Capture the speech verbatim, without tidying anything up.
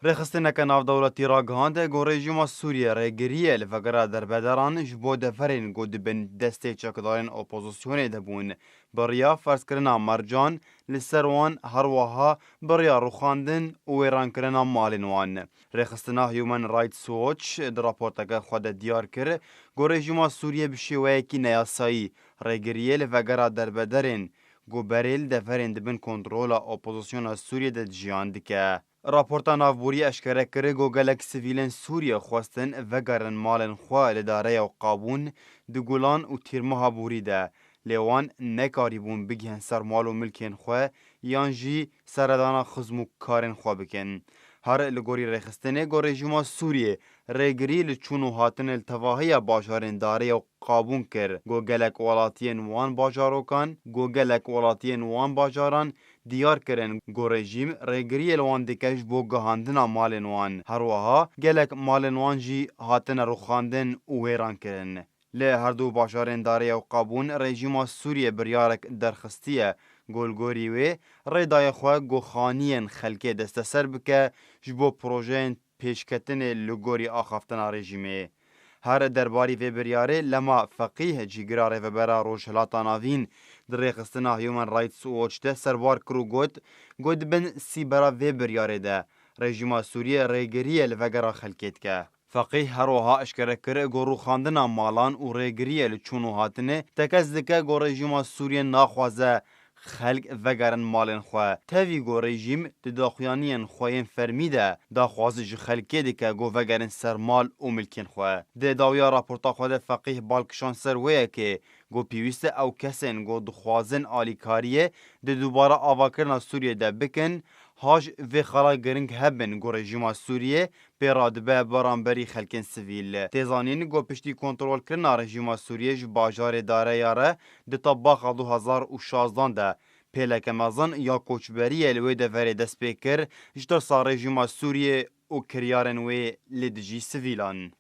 Rêxistineke navdewletî ragihand ku rejîma Sûriyê rêgiriyê li vegera derbederan ji bo deverên ku di bin destê çekdarên opozisyonê de bûn, bi riya ferzkirina mercan li ser wan, her wiha bi riya rûxandin û wêrankirina malên wan. Rêxistina Human Rights Watch di raporteke xwe de diyar kir ku rejîma Sûriyê bi şêweyekî neyasayî rêgiriyê li vegera derbederên ku berê li deverên di bin kontrola opozisyona Sûriyê de dijiyan dike. Raporta navborî eşkere kir ku gelek sivîlên Sûriyê xwestin vegerin malên xwe li dareya Qabûn di Gulan û Tîrmeha Borî de, lê wan nekarîbûn bigihên ser mal û milkên xwe yan jî seredana xizm û karên xwe bikin. Her li gorî rêxistinê ku rejîma Sûriyê rêgirî li çûn û hatinê li tevahiya bajarên dareya Qabûn kir, ku gelek welatiyên wan bajarokan, ku gelek welatiyên wan bajaran diyar kirin ku rejîm rêgiriyê li wan dike ji bo gihandina malên wan. Her wiha gelek malên wan jî hatine rûxandin û wêran kirin. Li her du bajarên Dareya û Qabûn rejîma Sûriyê biryarek derxistiye, ku li gorî wê rê daye xwe ku xaniyên xelkê desteser bike ji bo projeyên pêşketinê li gorî axaftina rejîmê. Her derbarî vê biryarê Lema Feqîh, cîgira rêvebera Rojhilata Navîn, di rêxistina Human Rights Watch de serbar kir û got, ku di bin sîbera vê biryarê de rejîma Sûriyê rêgiriyê li vegera xelkê dike. Feqîh her wiha eşkere kir ku rûxandina malan û rêgiriyê li çûn û hatinê tekez dike ku rejîma Sûriyê naxwaze xelk vegerin malên xwe. Tevî ku rejîm di daxuyaniyên xwe yên fermî de daxwazî ji xelkê dike ku vegerin ser mal û milkên xwe. Di dawiya raporta xwe de Feqîh bal kişand ser wê yekê ku pêwîst e ew kesên ku dixwazin alîkariyê di dubare avakirina Sûriyê de bikin, haj vê xala giring hebin ku rejîma Sûriyê pê radibe beramberî xelkên sivîl. Tê zanîn ku piştî kontrolkirina rejîma Sûriyê ji bajarê Dareya re di tebaxa du hezar û şazdan de pêleke mezin ya koçberiyê li wê deverê dest pê kir, ji tirsa rejîma Sûriyê û kiryarên wê li dijî sivîlan.